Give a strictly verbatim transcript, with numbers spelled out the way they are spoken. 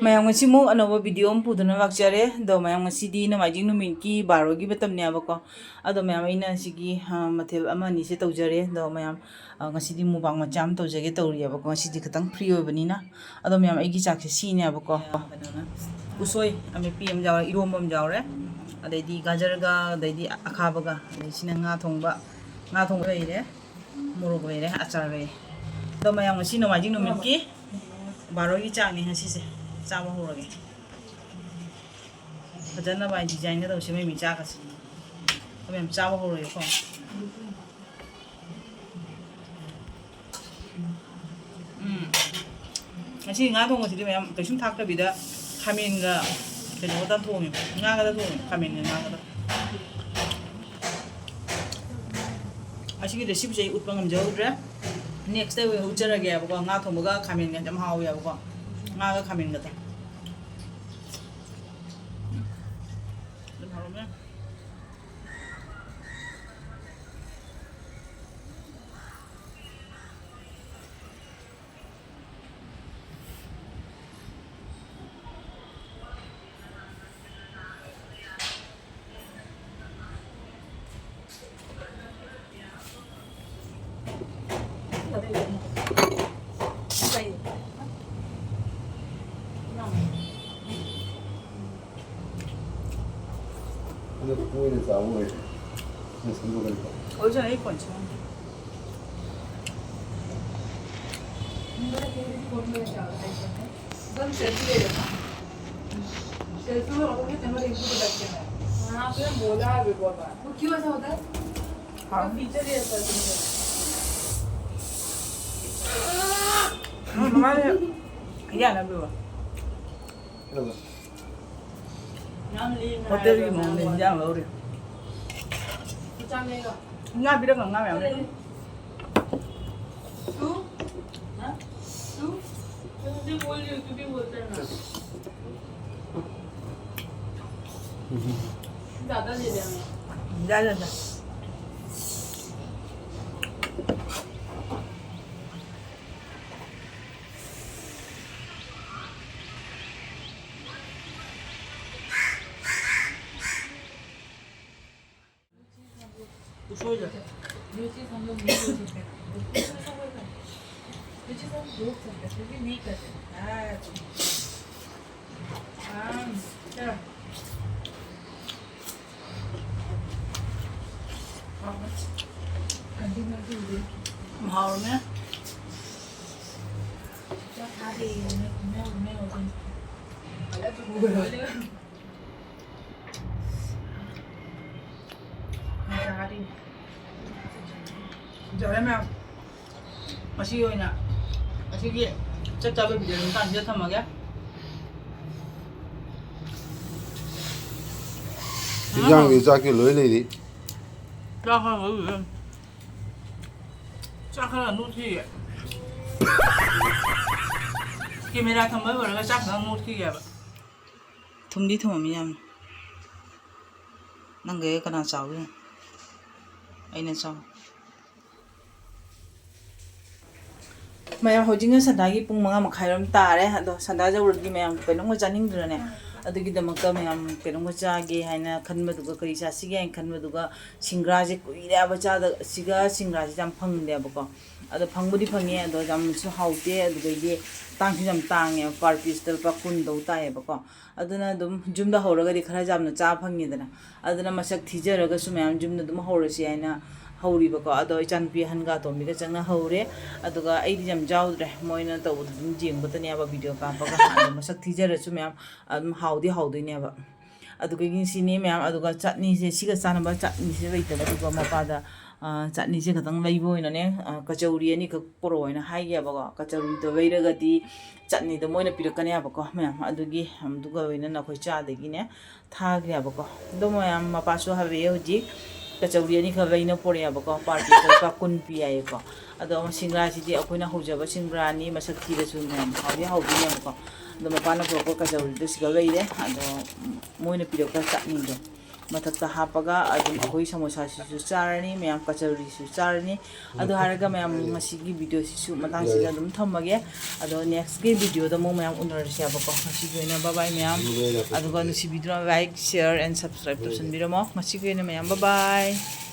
ꯃꯌꯥꯝ, ꯉꯁꯤ ꯑꯃꯨꯛ ꯑꯅꯧꯕ video ꯑꯃ ꯄꯨꯗꯨꯅ ꯂꯥꯛꯆꯔꯦ꯫ ꯑꯗꯣ ꯃꯌꯥꯝ, ꯉꯁꯤꯗꯤ ꯅꯣꯡꯃꯥꯏꯖꯤꯡ ꯅꯨꯃꯤꯠꯀꯤ ꯕꯥꯔꯣꯒꯤ ꯃꯇꯝꯅꯦꯕꯀꯣ꯫ ꯑꯗꯣ ꯃꯌꯥꯝ, ꯑꯩꯅ ꯁꯤꯒꯤ, ꯑ, ꯃꯊꯦꯜ ꯑꯃ ꯑꯅꯤꯁꯦ ꯇꯧꯖꯔꯦ꯫ ꯑꯗꯣ ꯃꯌꯥꯝ, ꯑ, ꯉꯁꯤꯗꯤ mukbang ꯃꯆꯥ ꯑꯃ ꯇꯧꯖꯒꯦ ꯇꯧꯔꯤꯑꯕꯀꯣ꯫ ꯉꯁꯤꯗꯤ ꯈꯤꯇꯪ free ꯑꯣꯏꯕꯅꯤꯅ꯫ ꯑꯗꯣ ꯃꯌꯥꯝ, ꯑꯩꯒꯤ ꯆꯥꯛꯁꯦ ꯁꯤꯅꯦꯕꯀꯣ꯫ ꯀꯩꯅꯣꯅ ꯎꯁꯣꯏ ꯑꯃꯦꯠꯄꯤ ꯑꯃ ꯌꯥꯎꯔꯦ, ꯏꯔꯣꯝꯕ ꯑꯃ ꯌꯥꯎꯔꯦ, ꯑꯗꯩꯗꯤ ꯒꯥꯖꯔꯒ, ꯑꯗꯩꯗꯤ ꯑꯈꯥꯕꯒ, ꯑꯗꯩ ꯁꯤꯅ ꯉꯥ ꯊꯣꯡꯕ, ꯉꯥ ꯊꯣꯡꯕ ꯂꯩꯔꯦ, ꯃꯣꯔꯣꯛ ꯂꯩꯔꯦ, ꯑꯆꯥꯔ ꯂꯩꯔꯦ꯫ ꯑꯗꯣ ꯃꯌꯥꯝ, ꯉꯁꯤ ꯅꯣꯡꯃꯥꯏꯖꯤꯡ ꯅꯨꯃꯤꯠꯀꯤ ꯕꯥꯔꯣꯒꯤ ꯆꯥꯛꯅꯦ ꯉꯁꯤꯁꯦ ꯆꯥꯕ ꯍꯧꯔꯒꯦ꯫ ꯐꯖꯅ ꯃꯥꯏ design ꯒ ꯇꯧꯁꯦ, ꯃꯩ ꯃꯩ ꯆꯥꯛꯀꯁꯦ꯫ ꯑꯗꯣ ꯃꯌꯥꯝ, ꯆꯥꯕ ꯍꯧꯔꯒꯦꯀꯣ꯫ ꯎꯝ꯫ ꯉꯁꯤ ꯉꯥ ꯊꯣꯡꯕꯁꯤꯗꯤ ꯃꯌꯥꯝ ꯀꯩꯁꯨꯝ ꯊꯥꯛꯇꯕꯤꯗ ꯈꯥꯃꯦꯟꯒ ꯀꯩꯅꯣꯒ ꯊꯣꯡꯉꯦ, ꯉꯥꯒꯗ ꯊꯣꯡꯉꯦ, ꯈꯥꯃꯦꯟꯒ ꯉꯥꯒꯗ꯫ ꯑꯁꯤꯒꯤ recipe ꯁꯦ ꯑꯩ ꯎꯠꯄ ꯉꯝꯖꯍꯧꯗ꯭ꯔꯦ꯫ Next ꯇ ꯑꯣꯏꯅ ꯎꯠꯆꯔꯒꯦꯕꯀꯣ꯫ ꯉꯥ ꯊꯣꯡꯕꯒ ꯈꯥꯃꯦꯟꯒ ꯌꯥꯝ ꯍꯥꯎꯋꯦꯕꯀꯣ꯫ ꯉꯥꯒ ꯈꯥꯃꯦꯟꯒꯗ꯫ ꯑꯗꯨꯝ ꯍꯥꯎꯔꯝꯃꯦ꯫ ꯑꯗꯨ ꯃꯣꯏꯅ ꯆꯥꯕ ꯑꯣꯏꯔꯦ꯫ ꯅꯁꯝꯗꯣ ꯀꯔꯤ ꯇꯧ? ꯑꯣꯏꯖꯅ ꯑꯩ ꯐꯣꯟ ꯁꯦꯝꯃꯝꯒꯦ꯫ एकदम सेल्फी ले लेना। सेल्फी में लोगों के चैनल इनको तो लग गया है। हाँ, आपने बोला है बेबुआ बात। वो क्यों ऐसा होता है? हाँ। फीचर ही ऐसा है। हमारे यहाँ ना बेबुआ। ꯍꯣꯇꯦꯜꯒꯤ ꯃꯑꯣꯡꯗ ꯏꯟꯖꯥꯡ ꯂꯧꯔꯤ꯫ ꯉꯥ ꯄꯤꯔꯛꯀꯅꯨ, ꯉꯥ ꯃꯌꯥꯝ ꯂꯩ꯫ ꯌꯥꯔꯦꯗ꯫ ꯁꯣꯏꯗ꯭ꯔꯦ꯫ ꯂꯨꯆꯤ ꯁꯝꯗꯣ ꯃꯤ ꯂꯣꯏꯁꯤꯟꯈ꯭ꯔꯦ꯫ ꯂꯨꯆꯤ ꯁꯝ ꯂꯣꯏꯁꯤꯟꯈ꯭ꯔꯦ꯫ ꯂꯨꯆꯤ ꯁꯝ ꯂꯣꯏꯁꯤꯟꯈ꯭ꯔꯦ꯫ ꯂꯨꯆꯤ ꯁꯝ ꯂꯣꯏꯁꯤꯟꯈ꯭ꯔꯦ꯫ ꯂꯨꯆꯤ ꯁꯝ ꯂꯣꯏꯁꯤꯟꯈ꯭ꯔꯦ꯫ ꯑꯥ, ꯆꯠꯂꯣ꯫ ꯍꯥꯎꯔꯝꯃꯦ꯫ ꯌꯥꯔꯦ ꯃꯌꯥꯝ꯫ ꯉꯁꯤꯒꯤ ꯑꯣꯏꯅ ꯉꯁꯤꯒꯤ ꯆꯥꯛ ꯆꯥꯕ ꯚꯤꯗꯤꯑꯣ ꯑꯗꯨꯝ ꯇꯥꯟꯁꯤꯗ ꯊꯝꯃꯒꯦ꯫ ꯏꯟꯖꯥꯡꯗꯤ ꯆꯥꯛꯀꯤ ꯂꯣꯏ ꯂꯩꯔꯤ꯫ ꯆꯥꯛ ꯈꯔ ꯂꯣꯏ ꯂꯩꯔꯤ꯫ ꯆꯥꯛ ꯈꯔ ꯅꯣꯠꯈꯤꯒꯦ꯫ ꯀꯦꯃꯦꯔꯥ ꯊꯝꯕ ꯂꯣꯏꯔꯒ ꯆꯥꯛ ꯈꯔ ꯅꯣꯠꯈꯤꯒꯦꯕ꯫ ꯊꯨꯝꯗꯤ ꯊꯨꯝꯃꯝꯃꯤ ꯌꯥꯝꯅ꯫ ꯅꯪꯒ ꯀꯅꯥ ꯆꯥꯎꯏ? ꯑꯩꯅ ꯆꯥꯎ꯫ ꯃꯌꯥꯝ, ꯍꯧꯖꯤꯛꯅ ꯁꯟꯗꯥꯒꯤ ꯄꯨꯡ ꯃꯉꯥ ꯃꯈꯥꯏꯔꯣꯝ ꯇꯥꯔꯦ꯫ ꯑꯗꯣ ꯁꯟꯗꯥ ꯌꯧꯔꯗꯤ ꯃꯌꯥꯝ ꯀꯩꯅꯣꯝꯒ ꯆꯥꯅꯤꯡꯗ꯭ꯔꯅꯦ? ꯑꯗꯨꯒꯤꯗꯃꯛꯇ ꯃꯌꯥꯝ ꯀꯩꯅꯣꯝꯒ ꯆꯥꯒꯦ ꯍꯥꯏꯅ ꯈꯟꯕꯗꯨꯒ, ꯀꯔꯤ ꯆꯥꯁꯤꯒꯦ ꯍꯥꯏꯅ ꯈꯟꯕꯗꯨꯒ, ꯁꯤꯡꯒ꯭ꯔꯥꯁꯦ ꯀꯨꯏꯔꯦꯕ ꯆꯥꯗ-, ꯁꯤꯒ ꯁꯤꯡꯒ꯭ꯔꯥꯁꯦ ꯌꯥꯝ ꯐꯪꯗꯦꯕꯀꯣ꯫ ꯑꯗꯣ ꯐꯪꯕꯨꯗꯤ ꯐꯪꯉꯦ, ꯑꯗꯣ ꯌꯥꯝꯅꯁꯨ ꯍꯥꯎꯇꯦ, ꯑꯗꯨꯗꯩꯗꯤ ꯇꯥꯡꯁꯨ ꯌꯥꯝ ꯇꯥꯡꯉꯦ, per pieceꯇ ꯂꯨꯄꯥ ꯀꯨꯟꯗꯧ ꯇꯥꯏꯌꯦꯕꯀꯣ꯫ ꯑꯗꯨꯅ ꯑꯗꯨꯝ ꯌꯨꯝꯗ ꯍꯧꯔꯒꯗꯤ ꯈꯔ ꯌꯥꯝꯅ ꯆꯥ ꯐꯪꯉꯤꯗꯅ꯫ ꯑꯗꯨꯅ ꯃꯁꯛ ꯊꯤꯖꯔꯒꯁꯨ ꯃꯌꯥꯝ ꯌꯨꯝꯗ ꯑꯗꯨꯝ ꯍꯧꯔꯁꯤ ꯍꯥꯏꯅ ꯍꯧꯔꯤꯕꯀꯣ꯫ ꯑꯗꯣ ꯏꯆꯥꯅꯨꯄꯤ ꯑꯍꯟꯒ ꯑꯇꯣꯝꯕꯤꯒ ꯆꯪꯅ ꯍꯧꯔꯦ꯫ ꯑꯗꯨꯒ ꯑꯩꯗꯤ ꯌꯥꯝ ꯌꯥꯎꯗ꯭ꯔꯦ, ꯃꯣꯏꯅ ꯇꯧꯕꯗꯨ ꯑꯗꯨꯝ ꯌꯦꯡꯕꯇꯅꯦꯕ video ꯀꯥꯞꯄꯒ꯫ ꯑꯗꯣ ꯃꯁꯛ ꯊꯤꯖꯔꯁꯨ ꯃꯌꯥꯝ ꯑꯗꯨꯝ ꯍꯥꯎꯗꯤ ꯍꯥꯎꯗꯣꯏꯅꯦꯕ꯫ ꯑꯗꯨꯒꯤ ꯁꯤꯅꯤ ꯃꯌꯥꯝ꯫ ꯑꯗꯨꯒ ꯆꯠꯅꯤꯁꯦ, ꯁꯤꯒ ꯆꯥꯅꯕ ꯆꯠꯅꯤꯁꯦ ꯂꯩꯇꯕꯗꯨꯒ ꯃꯄꯥꯗ, ꯑ, ꯆꯠꯅꯤꯁꯦ ꯈꯛꯇꯪ ꯂꯩꯕ ꯑꯣꯏꯅꯅꯦ, ꯑ, ꯀꯆꯧꯔꯤ ꯑꯅꯤꯈꯛ ꯄꯣꯔꯛꯑꯣꯅ ꯍꯥꯏꯒꯦꯕꯀꯣ꯫ ꯀꯆꯧꯔꯤꯗꯣ ꯂꯩꯔꯒꯗꯤ ꯆꯠꯅꯤꯗꯣ ꯃꯣꯏꯅ ꯄꯤꯔꯛꯀꯅꯦꯕꯀꯣ ꯃꯌꯥꯝ꯫ ꯑꯗꯨꯒꯤ, ꯑꯗꯨꯒ ꯂꯣꯏꯅꯅ ꯑꯩꯈꯣꯏ ꯆꯥꯗꯒꯤꯅꯦ ꯊꯥꯈ꯭ꯔꯦꯕꯀꯣ꯫ ꯑꯗꯣ ꯃꯌꯥꯝ, ꯃꯄꯥꯁꯨ ꯍꯥꯏꯔꯛꯑꯦ ꯍꯧꯖꯤꯛ ꯀꯆꯧꯔꯤ ꯑꯅꯤꯈꯛ ꯂꯩꯅ ꯄꯣꯔꯛꯑꯦꯕꯀꯣ꯫ Per pieceꯇ ꯂꯨꯄꯥ ꯀꯨꯟ ꯄꯤ ꯍꯥꯏꯌꯦꯀꯣ꯫ ꯑꯗꯣ ꯁꯤꯡꯒ꯭ꯔꯥꯁꯤꯗꯤ ꯑꯩꯈꯣꯏꯅ ꯍꯧꯖꯕ ꯁꯤꯡꯒ꯭ꯔꯥꯅꯤ, ꯃꯁꯛ ꯊꯤꯔꯁꯨ ꯃꯌꯥꯝ ꯍꯥꯎꯗꯤ ꯍꯥꯎꯗꯣꯏꯅꯦꯕꯀꯣ꯫ ꯑꯗꯣ ꯃꯄꯥꯅ ꯄꯨꯔꯛꯄ ꯀꯆꯧꯔꯤꯗꯣ ꯁꯤꯒ ꯂꯩꯔꯦ꯫ ꯑꯗꯣ ꯃꯣꯏꯅ ꯄꯤꯔꯛꯄ ꯆꯠꯅꯤꯗꯣ ꯃꯊꯛꯇ ꯍꯥꯞꯄꯒ ꯑꯗꯨꯝ ꯑꯩꯈꯣꯏ ꯁꯃꯣꯁꯥꯁꯤꯁꯨ ꯆꯥꯔꯅꯤ, ꯃꯌꯥꯝ ꯀꯆꯧꯔꯤꯁꯨ ꯆꯥꯔꯅꯤ꯫ ꯑꯗꯨ ꯍꯥꯏꯔꯒ ꯃꯌꯥꯝ, ꯉꯁꯤꯒꯤ videoꯁꯤꯁꯨ ꯃꯇꯥꯡꯁꯤꯗ ꯑꯗꯨꯝ ꯊꯝꯃꯒꯦ꯫ ꯑꯗꯣ nextꯀꯤ videoꯗ ꯑꯃꯨꯛ ꯃꯌꯥꯝ ꯎꯅꯔꯁꯦꯕꯀꯣ꯫ ꯉꯁꯤꯒꯤ ꯑꯣꯏꯅ bye bye ꯃꯌꯥꯝ꯫ ꯑꯗꯨꯒ ꯅꯨꯡꯁꯤꯕꯤꯗꯨꯅ like, share and subscribe ꯇꯧꯁꯟꯕꯤꯔꯝꯃꯣ꯫ ꯉꯁꯤꯒꯤ ꯑꯣꯏꯅ ꯃꯌꯥꯝ bye bye꯫